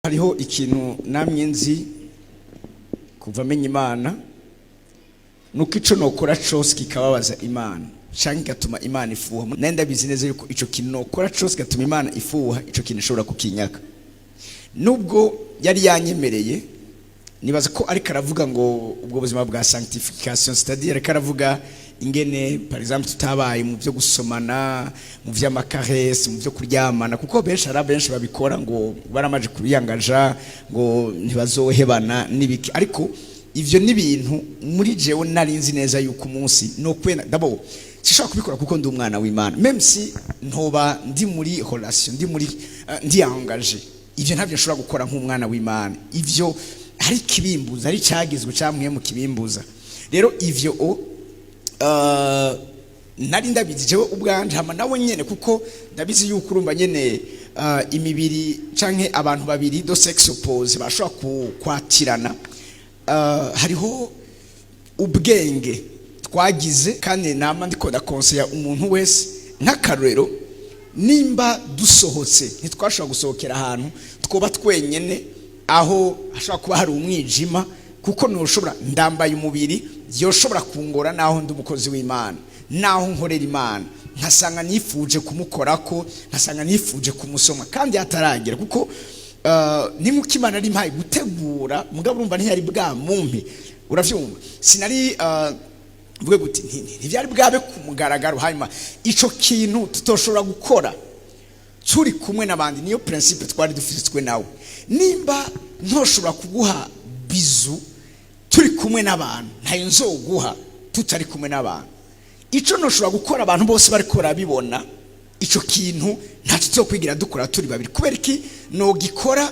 Hariho ikintu namye nzi kuva menya Imana, nuko ico nokora cose kikababaza Imana canke kigatuma Imana ifuha, nari ndabizi neza yuko ico kintu nokora cose kigatuma Imana ifuha, ico kintu ishobora kukinyaka. Nubwo yari yanyemereye, nibaza ko ariko aravuga ngo ubwo buzima bwa sanctification, c'est-à-dire ariko aravuga ingene, par exemple, tutabaye mu byo gusomana, mu vy'ama caresses, mu byo kuryamana, kuko benshi, hari benshi babikora ngo baramaje kubiyangaja ngo ntibazohebana n'ibiki. Ariko ivyo ni ibintu muri jewe nari nzi neza yuko umunsi no kwena, d'abord sishobora kubikora kuko ndi umwana w'Imana, même si ntoba ndi muri relation, ndi muri ndi engagé, ivyo ntabyo nshobora gukora nk'umwana w'Imana. Ivyo hari kibimbuza, ari cyagizwe cyamwe mu kibimbuza. Rero ivyo nari ndabizi jewe ubwanje, hama nawe nyene, kuko ndabizi yuko urumva nyene imibiri canke abantu babiri de sexe opposé bashobora kwatirana. Hariho ubwenge twagize, kandi nama ndiko ndakonseya umuntu wese. Nk'akarorero, nimba dusohotse, ntitwashobora gusohokera ahantu twoba twenyene aho hashobora kuba hari umwijima, kuko ntushobora, ndambaye umubiri, yoshobora kungora naho ndi umukozi w'Imana, naho nkorera Imana, nkasanga nifuje kumukorako, nkasanga nifuje kumusoma kandi hataragera, kuko ni nk'uko Imana ari impaye gutegura, mugabo urumva ntiyari bwamumpe. Uravyumva, sinari mvuge gute, ntibyari bwabe ku mugaragaro. Hanyuma ico kintu tutoshobora gukora turi kumwe n'abandi, niyo principe twari dufite twe nawe. Nimba ntoshobora kuguha bisou turi kumwe n'abantu, ntayo nzoguha tutari kumwe n'abantu. Ico ntoshobora gukora abantu bose bariko barabibona, ico kintu ntacyo tuzokwigira dukora turi babiri. Kubera iki nogikora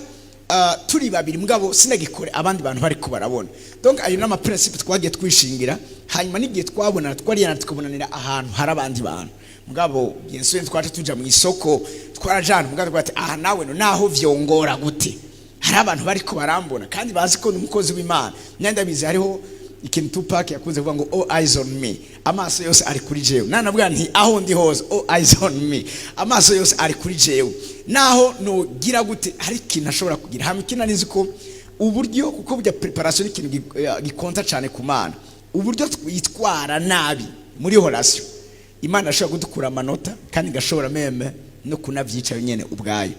turi babiri, mugabo sinagikore abandi bantu bariko barabona? Donc ayo ni ama principes twagiye twishingira. Hanyuma n'igihe twabonana, twariyana tukabonanira ahantu hari abandi bantu, mugabo bien sûr twaje tuja mu isoko, twarajana, mugabo twati aha nawe no naho vyongora gute, hari abantu bariko barambona kandi bazi ko ni umukozi w'Imana. Ndabizi, hariho ikintu Tupac yakunze kuvuga ngo "All eyes on me", amaso yose ari kuri jewe. Nanavuga nti aho ndi hose, all eyes on me, amaso yose ari kuri jewe, naho nogira gute hari ikintu ashobora kugira. Hama ikindi, nari nzi ko uburyo, kuko burya préparation ni ikintu gikonta cyane ku Mana, uburyo twitwara nabi muri relation, Imana ashobora kudukura amanota kandi igashobora même no kunavyica nyene ubwayo.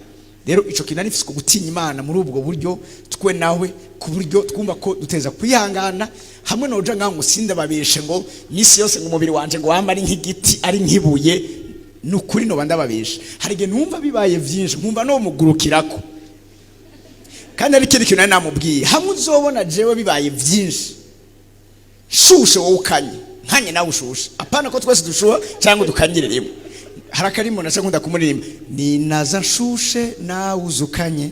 Rero ico kintu nari nifise gutinya Imana muri ubwo buryo twe nawe, ku buryo twumva ko duteza kwihangana hamwe noja ngaho ngo sindababeshe ngo misi yose ngo umubiri wanje ngo wamba ari nk'igiti, ari nk'ibuye. Ni ukuri noba ndababesha. Hari igihe numva bibaye vyinshi, nkumva no mugurukirako, kandi ari ikindi kintu nari namubwiye: hamwe uzobona jewe bibaye vyinshi, shushe wowe ukanye, nkanye nawe ushushe, apana ko twese dushuha cyangwa dukanyire rimwe. Hari akarimo naca nkunda kumuririmba: "Ninaza nshushe nawe uzukanye,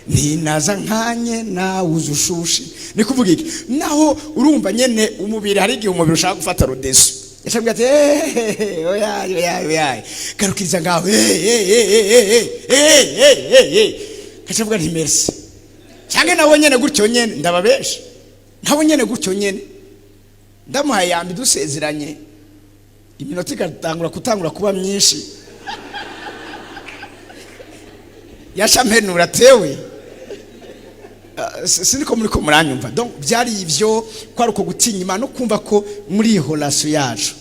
ninaza nkanye nawe uzushushe." Ni kuvuga iki? Naho urumva nyene umubiri, hari igihe umubiri ushaka gufata rodeso, yacambwira ati: "Eh, oya oya oya, garukiriza ngaho, eh eh eh eh eh eh eh eh." Kacavuga nti "Merci." Cyangwa nawe nyene gutyo nyene, ndababesha, nawe nyene gutyo nyene, ndamuhaye yambi dusezeranye, iminota igatangura kutangura kuba myinshi, yashampenura tewe. Siniko muri ko muranyumva? Donc byari ivyo, kwari uko gutinya Imana no kumva ko muri iyi relation yacu,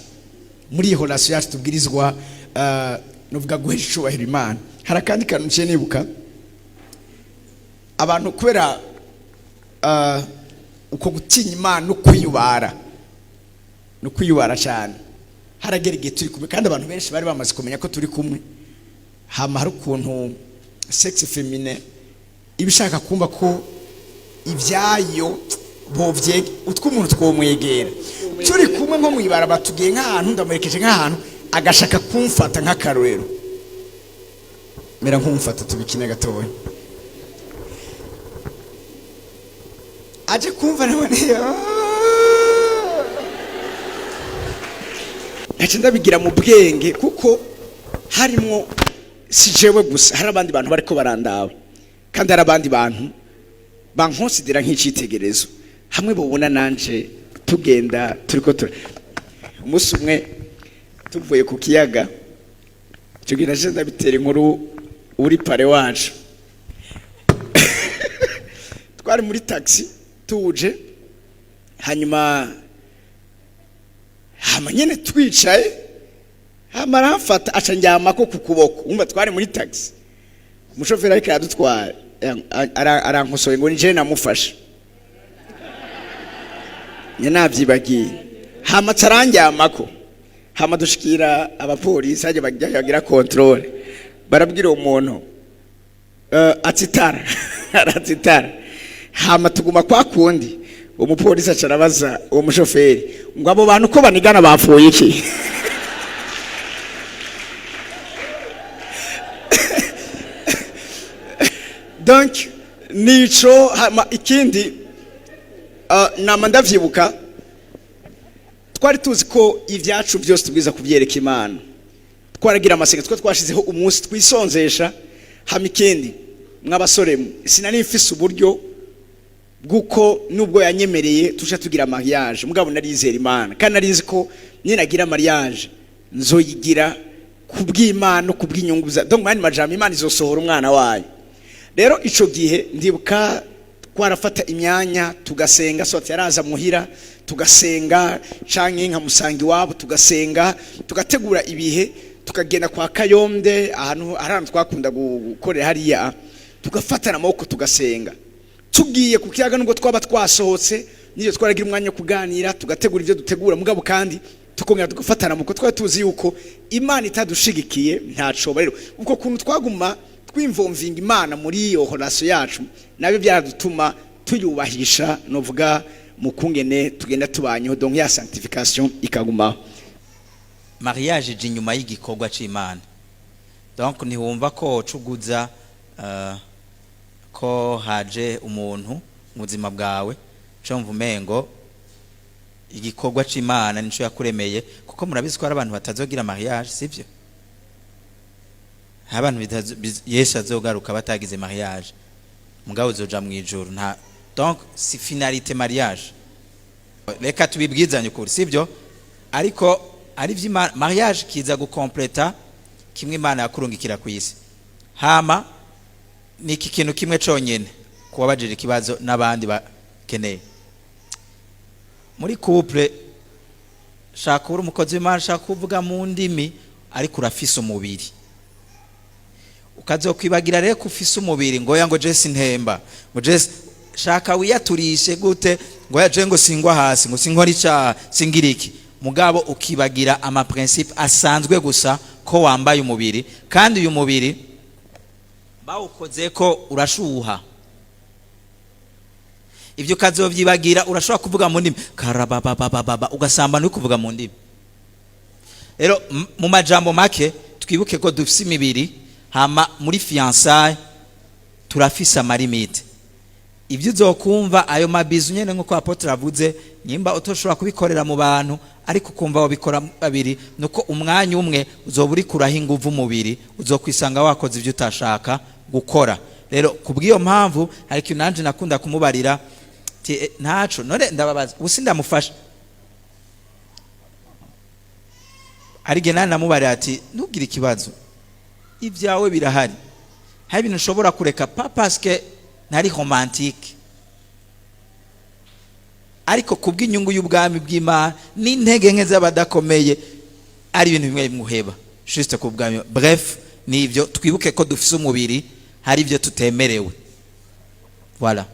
muri iyi relation yacu tubwirizwa nuvuga guhesha icubahiro Imana. Hari akandi kantu nciye nibuka. Abantu kubera uko gutinya Imana no kwiyubara, no kwiyubara cyane, haragera igihe turi kumwe kandi abantu benshi bari bamaze kumenya ko turi kumwe, hama hari ukuntu sexe féminin iba ishaka kumva ko ibyayo bovye utw'umuntu twomwegera. Turi kumwe nko mw'ibarabara, tugiye nk'ahantu, ndamuherekeje nk'ahantu, agashaka kumfata. Nk'akarorero, mera nk'umfata, tubikine gatoya, aje kumva nawe, ntaco ndabigira mu bwenge, kuko harimwo si jewe gusa, hari abandi bantu bariko barandaba, kandi hari abandi bantu bankonsidera nk'icitegerezo, hamwe bobona nanje tugenda turiko tura. Umunsi umwe tuvuye ku kiyaga, icyo gihe naje ndabitera inkuru uri parrain wacu. Twari muri taxi tuje, hanyuma hama nyene twicaye, hama aramfata, aca njyamako ku kuboko. Wumva, twari muri taxi, umushoferi ariko aradutwara, arankosoye ngo nije namufashe, nye navyibagiye. Hama arandyamako, hama dushikira abapolisi hajya bagira contrôle, barabwira uwo muntu atsitara, aratsitara. Hama tuguma kwa kundi, umupolisi aca arabaza uwo mushoferi ngo: "Abo bantu ko banigana, bapfuye iki?" Donc nico. Hama ikindi, nama ndavyibuka, twari tuzi ko ibyacu byose tubwiza kubyereka Imana. Twaragira amasenga, twe twashizeho umunsi twisonzesha. Hama ikindi, mw'abasore mwe, sinari mfise uburyo bw'uko nubwo yanyemereye tuje tugira mariage, mugabo narizera Imana, kandi narizi ko ninagira mariage nzoyigira kubw'Imana no kubw'inyungu za, donc mu yandi majambo, Imana izosohora umwana wayo. Rero ico gihe ndibuka twarafata imyanya tugasenga, soit yaraza muhira tugasenga, canke nkamusanga iwabo tugasenga, tugategura ibihe, tukagenda kwa Kayombe, ahantu hari ahantu twakunda gukorera hariya, tugafatana amaboko tugasenga. Tugiye ku kiyaga, nubwo twaba twasohotse niyo twaragira umwanya wo kuganira, tugategura ibyo dutegura, mugabo kandi tukongera tugafatana, muko twari tuzi yuko Imana itadushigikiye ntacoba. Rero ubwo kuntu twaguma twimvomvinga Imana muri iyo relation yacu, nabyo byaradutuma tuyubahisha, novuga mu kungene tugenda tubanyeho, donc ya sanctification ikagumaho. Mariage ije inyuma y'igikorwa c'Imana, donc ntiwumva ko wocuguza ko haje umuntu mu buzima bwawe, cumva umengo igikorwa c'Imana nico yakuremeye, kuko murabizi ko hari abantu batazogira mariage, sivyo? Hari abantu Yesu azogaruka batagize mariage, mugabo uzoja mu ijuru. Nta, donc si finalité mariage, reka tubibwizanye ukuri, sivyo? Ariko ari vy'Imana, mariage kiza gukompleta kimwe Imana yakurungikira ku isi. Hama ni iki kintu kimwe conyene kubabajije ikibazo n'abandi bakeneye muri couple: shaka uri umukozi w'Imana, shaka kuvuga mu ndimi, ariko urafise umubiri, ukazokwibagira rero ko ufise umubiri, ngo ya ngo je sintemba, ngo je shaka wiyaturishe gute, ngo ya je ngo singwa hasi, ngo sinkora icaha, singira iki, mugabo ukibagira ama principe asanzwe gusa ko wambaye umubiri, kandi uyu mubiri bawukoze ko urashuha. Ibyo ukazovyibagira. Urashobora kuvuga mu ndimi karababababa, ugasamba uri kuvuga mu ndimi. Rero mu majambo make, twibuke ko dufise imibiri. Hama muri fiançailles turafise ama limites. Ibyo uzokumva, ayo mabizu nyene, nk'uko apôtre avuze, nyimba utoshobora kubikorera mu bantu, ariko ukumva wabikora babiri, nuko umwanya umwe uzoba uri kuraho inguvu umubiri, uzokwisanga wakoze ibyo utashaka gukora. Rero kubw'iyo mpamvu hari ikintu nanje nakunda kumubarira ti: "Ntaco none ndababaza, ubu sindamufasha." Hari igihe nani namubarira ati: "Ntugire ikibazo, ibyawe birahari." Hari ibintu ushobora kureka, pas parce que ntari romantique, ariko kubw'inyungu y'ubwami bw'Imana n'intege nke z'abadakomeye, ari ibintu bimwe bimuheba juste ku bwami. Bref, ni ibyo, twibuke ko dufise umubiri, hari ibyo tutemerewe. Voilà.